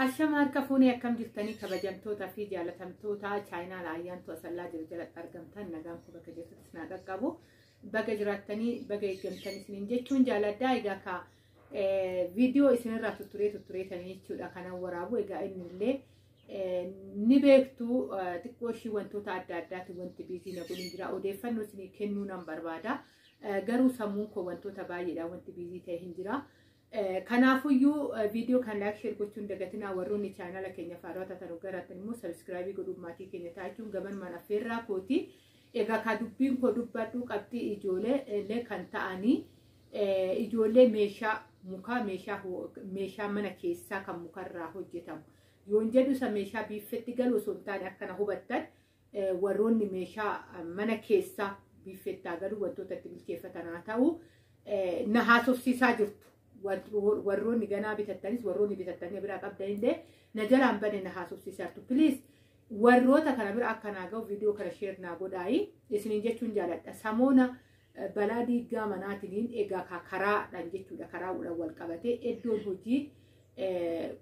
Ashama harka fuunee akkam jirtanii kabajamtootaa fi jaalatamtoota chaayinaa laayyaantu asallaa jiru jalatti argamtan nagaan kun bakka jirtutti naa qaqqabu. Baga jiraattanii baga eeggamtan isiniin jechuun jaaladhaa. Egaa ka viidiyoo isinirraa tutturee tuttureetanii jechuudha kanan waraabu. Egaa inni illee ni beektu xiqqoo ishii wantoota adda addaatiin wanti busy na godhin jira. Odeeffannoo isinii kennuu nan barbaada. Garuu sammuun koo wantoota baay'eedhaan wanti busy ta'e hin jira. Kanaafuyyuu viidiyoo kan like share gochuun dagatinaa. Warroonni chaanala keenya faaraa taatan garaatan immoo subscribe godhuun maatii keenya ta'achuun gabanumaan affeerraa kooti. Egaa ka dubbiin koo dubbadhu qabxii ijoollee illee kan ta'anii ijoollee meeshaa mukaa meeshaa mana keessaa kan mukarraa hojjetamu. Yoon jedhu isa meeshaa biiffetti galu osoo hin taane akkana hubattan warroonni meeshaa mana keessaa biiffettaa galu wantoota itti bilcheeffatan haa ta'u na haasofsiisaa jirtu. Warroonni ganaa bitattanis warroonni bitattanii biraa qabdanillee na jalaan bane na haasofsiisaa jirtu. Please, warroota kana bira akka naa ga'u viidiyoo kana share naa godhaayi isiniin jechuun jaaladha. Samoona balaa diiggaa manaatiin egaa karaadhaan jechuudha, karaadhaan wal qabatee iddoon hojii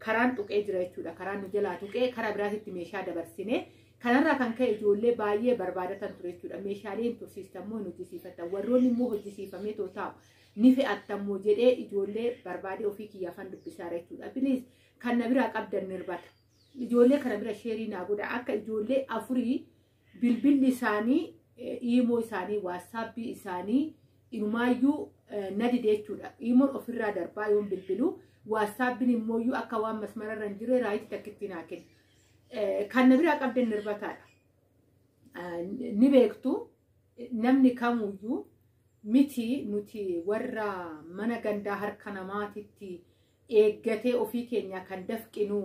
karaan tuqee jira jechuudha. Karaan nu jalaa tuqee karaa biraatitti meeshaa dabarsine. Kanarraa kan ka'e ijoollee baay'ee barbaadatan ture jechuudha. Meeshaalee hin tursiistan moo hin hojjisiifattan? Warroonni immoo hojjisiifamee too taa'u ni fe'attammoo jedhee ijoollee barbaadee ofii kiyyaafan dubbisaa jechuudha. Please, kan na biraa qabdan nirbata. Ijoollee kana bira share naa godha. Akka ijoollee afurii bilbilli isaanii, iimoo isaanii, waatsaappii isaanii inumaayyuu na dide jechuudha. Iimoon ofirraa darbaa yoon bilbilu, waatsaappiin immooyyuu akka waan masmararra hin jirre right takkitti naa kenna. Kan na biraa qabdan nirbataadha. Ni beektu, namni kamuyyuu miti nuti warra mana gandaa harka namaatitti eeggatee ofii keenya kan dafqinu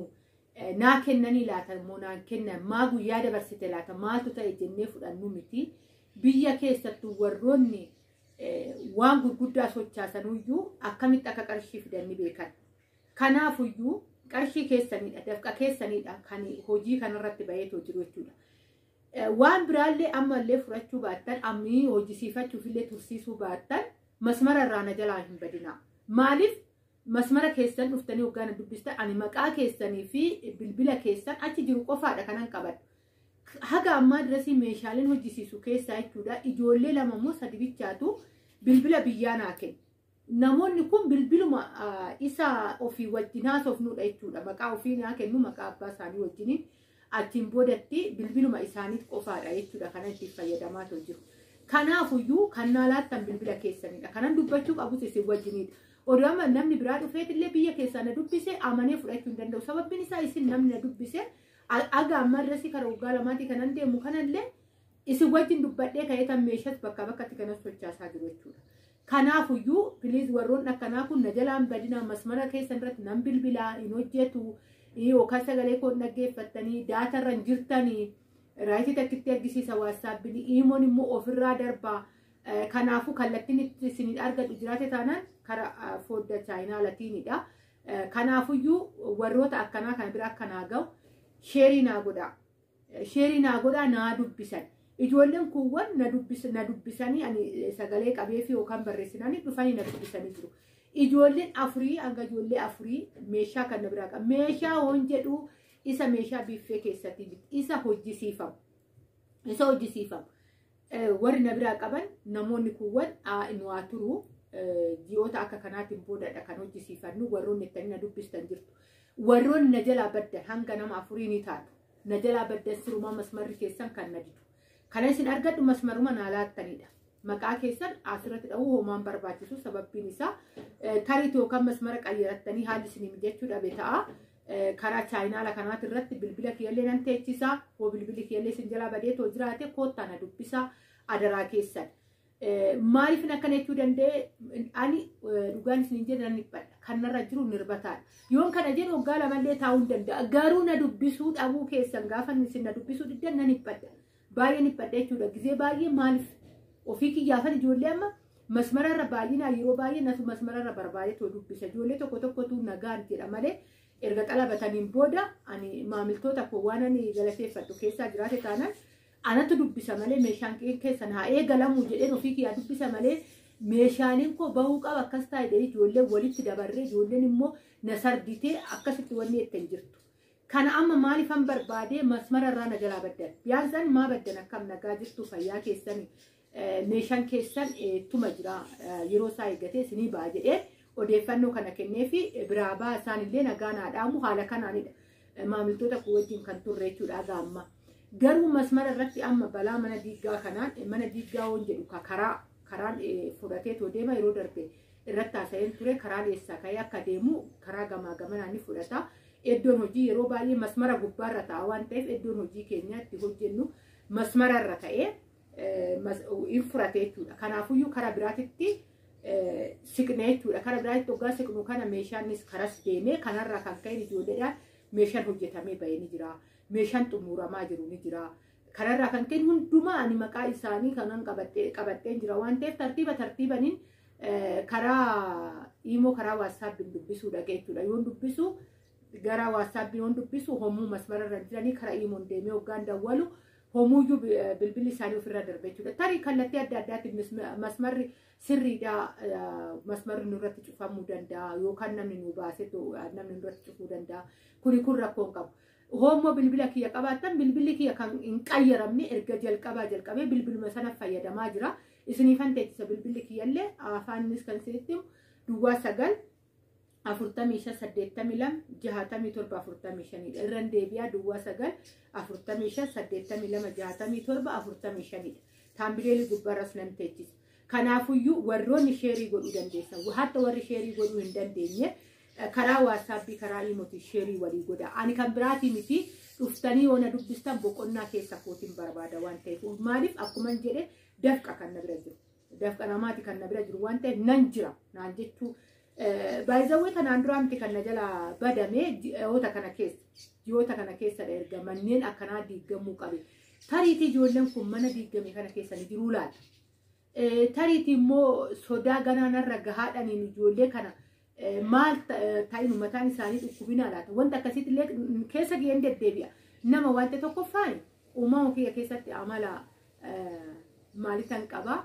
naa kennanii laata immoo naan kennan maa guyyaa dabarsite laata maaltu ta'e jennee fudhannu miti. Biyya keessattuu warroonni waan gurguddaa sochaasanuyyuu akkamitti akka qarshii fidan ni beekan. Kanaafuyyuu qarshii keessanidha, dafqa keessanidha kan hojii kanarratti baheetoo jiru jechuudha. Waan biraallee ammallee fudhachuu baattan, ammii hojjisiifachuufillee tursiisuu baattan, masmara irraa na jalaa hin badinaa. Maaliif masmara keessan dhuftanii hoggaa na dubbistan ani maqaa keessanii fi bilbila keessan achi jiru qofaadha kanan qabadhu. Haga ammaa dirasii meeshaaleen hojjisiisu keessaa jechuudha ijoollee lama immoo sadi bichaatu bilbila biyyaa naa kenna. Namoonni kun bilbiluma isa ofii wajjin haasofnudha jechuudha. Maqaa ofii naa kennu, maqaa abbaa isaanii wajjiniin achiin boodatti bilbiluma isaaniit qofaadha jechuudha kanan ittiin fayyadamaa jiru. Kanaafuyyuu kan naa laattan bilbila keessanidha. Kanan dubbachuu qabus isin wajjinidha. Oduu amma namni biraa dhufeetillee biyya keessaa na dubbise amanee fudhachuu hin danda'u. Sababbiin isaa isin namni na dubbise aga ammaa irratti karaa waggaa lamaatii kanan deemu kanallee isin wajjin dubbadhee ka'eetan meeshaas bakka bakkatti kanas sochaasaa jiru jechuudha. Kanaafuyyuu please, warroonni akkanaa kun na jalaan badinaa. Masmara keessan irratti nan bilbilaa hin hojjetu yookaan sagalee koo dhaggeeffattanii daatarra hin jirtanii right takkitti argisiisa waatsaappiin, iimoon immoo ofirraa darbaa. Kanaafuu kallattiin itti isin argadhu jiraate taanaan karaa fodda chaayinaa latiinidha. Kanaafuyyuu warroota akkanaa kana bira akkanaa ga'u share naa godhaa. Share naa godhaa, naa dubbisan. Ijoolleen kuuwwan na dubbisanii ani sagalee qabee fi yookaan barreessinanii dhufanii na dubbisanii jiru. Ijoolleen afurii, hanga ijoollee afurii meeshaa kan na biraa qaba. Meeshaa hoon jedhu isa meeshaa biiffee keessatti isa hojjisiifamu. Isa hojjisiifamu. Warri na biraa qaban namoonni kuuwwan nu haa turu, ji'oota akka kanaatiin boodadha kan hojjisiifannu warroonni ittanii na dubbistan jirtu. Warroonni na jalaa baddan hanga nama afurii ni taatu. Na jalaa baddan sirumaa masmarri keessan kan na didu. Kana isin argadhu masmaruma naa laattanidha. Maqaa keessan asirratti dha'uu homaan barbaachisu, sababbiin isaa tarii yookaan masmara qayyarattanii haalli isinii mijachuu dhabe ta'a. Karaa chaayinaala kanaati irratti bilbila kiyyallee nan teechisaa. Hoo bilbilli kiyyallee isin jalaa badee too jiraate koottaa na dubbisaa adaraa keessan. Maaliif akkana jechuu danda'e? Ani dhugaan isin jedhe nan dhiphadha. Kan narra jiru nirbataadha. Yoon kana jedhu waggaa lamallee taa'uu hin danda'a. Garuu na dubbisuu dhabuu keessan, gaafa isin na dubbisuu diddan nan dhiphadha. Baay'ee dhiphadha jechuudha. Gizee baay'ee maaliif ofii kiyyaafan ijoollee amma masmararra baay'inaan yeroo baay'ee natu masmararra barbaadeetoo dubbisa. Ijoollee tokko tokkotu nagaan jedha malee erga xalabataniin booda ani maamiltoota koo waan ani galateeffadhu keessaa jiraate taanaan anatu dubbisa malee meeshaan keessan haa eegalamuu jedheen ofii kiyyaa dubbisa malee meeshaaleen koo bahuu qaba akkas taa'e ijoolleen walitti dabarree ijoolleen immoo na sarditee akkasitti wanni jettan jirtu. Kana amma maaliifan barbaadee masmara irraa na jalaa baddan? Biyaansaan maa baddan akkam nagaa jirtu fayyaa keessan meeshaan keessan tuma jira yeroo isaa eeggatee isinii ba'a jedhee odeeffannoo kana kenneefi biraa ba'a isaanillee nagaa naa dhaamu haala kanaanidha. Maamiltoota koo wajjin kan turre jechuudha gaamma. Garuu masmara irratti amma balaa mana diiggaa kanaan mana diiggaa woon jedhu karaan fudhatee too deema yeroo darbe irratti haasa'een ture karaan eessaa ka'ee akka deemu karaa gamaa gamanaan ni fudhata. Iddoon hojii yeroo baay'ee masmara gubbaarra ta'a waan ta'eef iddoon hojii keenya itti hojjennu masmararra ta'ee hin furate jechuudha. Kanaafuyyuu karaa biraatitti siqne jechuudha. Karaa biraatitti hoggaa siqnu kana meeshaanis karas deemee kanarraa kan ka'e ijoolleedhaan meeshaan hojjetamee bahee ni jira. Meeshaan xumuramaa jiru ni jira. Kanarraa kan ka'e hundumaa ani maqaa isaanii kanan qabadheen jira waan ta'eef tartiiba tartiibaniin karaa imoo karaa waatsaappiin dubbisuu dhaqee jechuudha. Yoon dubbisu gara waatsaappiin yoon dubbisu hommuu masmararra jiranii karaa imoon deemee hoggaan dawwalu homuuyyuu bilbilli isaanii ofirra darbe jechuudha. Tarii kallattii adda addaatiin masmarri sirriidhaa masmarri nurratti cufamuu danda'a yookaan namni nu baasee namni nurratti cufuu danda'a. Kuni kun rakkoo hin qabu. Hoommoo bilbila kiyya qabaattan bilbilli kiyya kan hin qayyaramne erga jalqabaa jalqabee bilbiluma sana fayyadamaa jira. Isiniifan teessisa bilbilli kiyyallee afaanis kan isinitti himu duwwaa 9 45 82 67 45 irra deebi'aa duwwaa 9 45 82 67 45 taambileelii gubbaarras nan teechisa. Kanaafuyyuu warroonni sheerii godhuu dandeessan hatta warri sheerii godhuu hin dandeenye karaa waatsaappii karaa iimotii sheerii walii godha. Ani kan biraatii miti dhuftanii yoo na dubbistan boqonnaa keessa kootiin barbaada waan ta'eef maaliif akkuma jedhe dafqa kan na bira jiru. Dafqa namaati kan na bira jiru waan ta'eef nan jira naan jechuu baay'izawwee kanaan duraa miti kan na jala badame ji'oota kana keessadha erga manneen akkanaa diigamuu qabe. Tariitii ijoolleen kun mana diigame kana keessa ni jiruu laata? Tariitii immoo sodaa ganaanarra gahaadhaniin ijoollee kana maal ta'in mataan isaanii dhukkubinaa laata? Wanta akkasiitti illee keessa ga'een deddeebi'a. Nama wanta tokkoffaan uumama kiyya keessatti amala maalitan qabaa?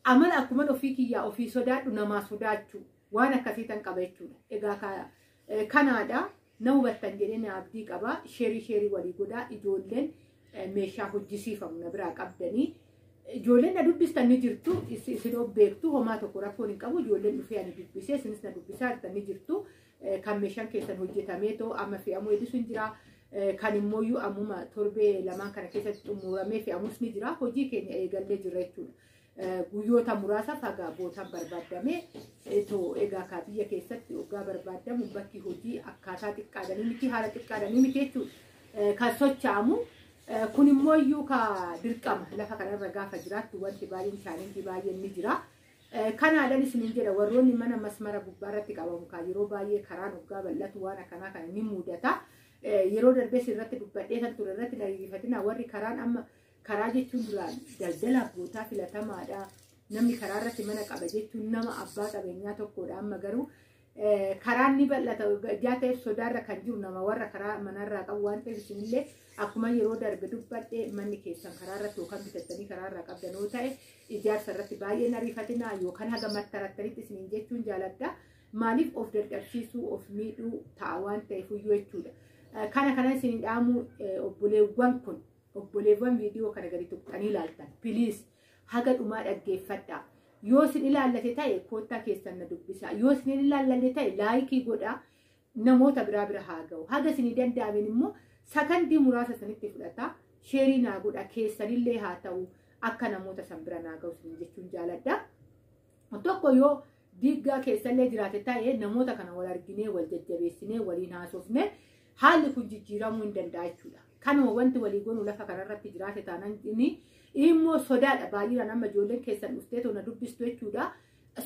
Amala akkuma ofii kiyyaa ofii sodaadhu namaa sodaachuu waan akkasiitan qaba jechuudha. Egaa kanaadha na hubattan jedhee na abdii qaba. Sheerii walii godhaa ijoolleen meeshaa hojjisiifamu na biraa qabdanii. Ijoolleen na dubbistan ni jirtu isin of beektu homaa tokko rakkoon hin qabu ijoolleen dhufee ani dubbisee isinis na dubbisaa jirtan ni jirtu. Kan meeshaan keessan hojjetamee too amma fe'amuu hedduutu hin jira. Kan immoo ammuma torbee lamaan kana keessatti xumuramee fe'amus ni jira. Hojii keenya eegallee jirra jechuudha. Guyyoota muraasaaf haga bootaan barbaadame egaa kaa biyya keessatti hoggaa barbaadamu bakki hojii akkaataa xiqqaadhanii miti haala xiqqaadhanii miti jechuudha. Kan socho'amu kun immoo iyyuu ka dirqama lafa kanarra gaafa jiraattu wanti baay'een chaalenjii baay'een ni jira. Kanaadhaan isiniin jedha warroonni mana masmara gubbaarratti qabamu kaa yeroo baay'ee karaan hoggaa bal'atu waan akkanaa kana ni mudata. Yeroo darbee irratti dubbadhee kan ture irratti dhaggeeffatina warri karaan amma karaa jechuun duraan daldalaaf bootaa filatamaadha. Namni karaa irratti mana qaba jechuun nama abbaa qabeenyaa tokkodha. Amma garuu karaan ni bal'ata ijaa ta'eef sodaarra kan jiru nama warra karaa manarraa qabu waan ta'eef isinillee akkuma yeroo darbe dubbadhee manni keessan karaa irratti yookaan bitattanii karaa irraa qabdan yoo ta'e ijaarsa irratti baay'een ariifatinaa yookaan haga mattarattanitti isiniin jechuun jaaladha. Maaliif of dadhabsiisuu of miidhuu ta'a waan ta'eef iyyuu jechuudha. Kana isiniin dhaamu obboleewwan kun obboleewwan viidiyoo kana gadi tuqxanii ilaaltan piliis haga dhumaa dhaggeeffadhaa. Yoo isin ilaallate ta'e koottaa keessan na dubbisaa. Yoo isin ilaallate ta'e laayikii godhaa namoota biraa bira haa ga'u. Haga isinii danda'ameen immoo sakandii muraasa isinitti fudhata. Sheerii naa godha keessanillee haa ta'u akka namoota san bira naa ga'u isin jechuun jaaladha. Tokko yoo diiggaa keessallee jiraate ta'e namoota kana wal arginee wal jajjabeessinee waliin haasofne haalli kun jijjiiramuu hin danda'a jechuudha. Kanuma wanti walii goonuu lafa kanarratti jiraate taanaan immoo sodaadha baay'inaan amma ijoolleen keessan dhuftee toona dubbistu jechuudha.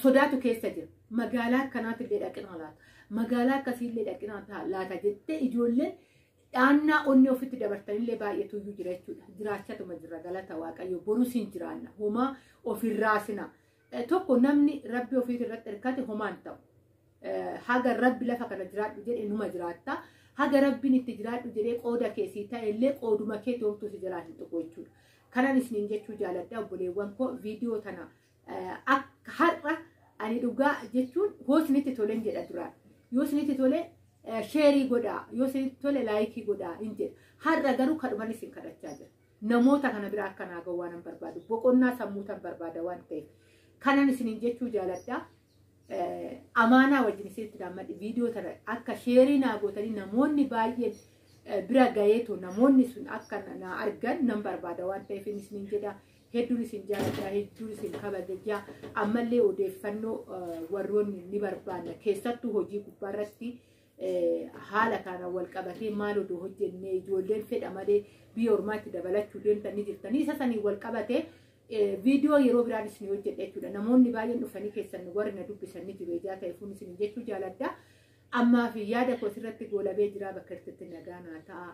Sodaatu keessa jira. Magaalaa akkanaatillee dhaqinaa laata. Magaalaa akkasiillee dhaqinaa laata jettee ijoolleen dhaannaa onnee ofitti dabartanillee baay'eetu jira jechuudha. Jiraachatuma jira galata waaqayyo borus hin jiraanna. Homaa ofirraasina. Tokko namni rabbi ofiit irratti hirkate homaan ta'u. Haga rabbi lafa kana jiraadhu jedhe numa jiraatta. Haga rabbiin itti jiraadhu jedhee qooda keessii ta'ellee qooduma kee toomtuu si jalaa hin tuqu jechuudha. Kanan isiniin jechuu jaaladha obboleewwan koo viidiyoo tana akka har'a ani dhugaa jechuun hoo isinitti toleen jedha duraan. Yoo isinitti tole Share godhaa, yoo isinitti tole like godhaa hin jedha. Har'a garuu kadhuman isin kadhachaa jira. Namoota kana bira akka naa ga'u waan hin barbaadu. Boqonnaa sammuu tan barbaada waan ta'eef. Kanan isiniin jechuu jaaladha. Amaanaa wajjin isinitti daammadhi viidiyoo tana akka share naa gootanii namoonni baay'een bira gaheetu namoonni sun akka na argan nan barbaada waan ta'eef isiniin jedha. Hedduun isin jaaladha, hedduun isin kabajaa. Ammallee odeeffannoo warroonni ni barbaanna, keessattuu hojii gubbaarratti haala kanaan wal qabatee maal odoo hojjennee, ijoolleen fedha malee biyya ormaatti dabalachuu deemtan ni jirtanii, isa saniin wal qabatee viidiyoo yeroo biraan isin hojjedha jechuudha. Namoonni baay'een dhufanii keessan warri na dubbisan ni jiru ijaa ta'e fuun isin jechuu jaaladha. Ammaa fi yaada koo asirratti goolabee jira. Bakka irratti nagaa naa ta'a.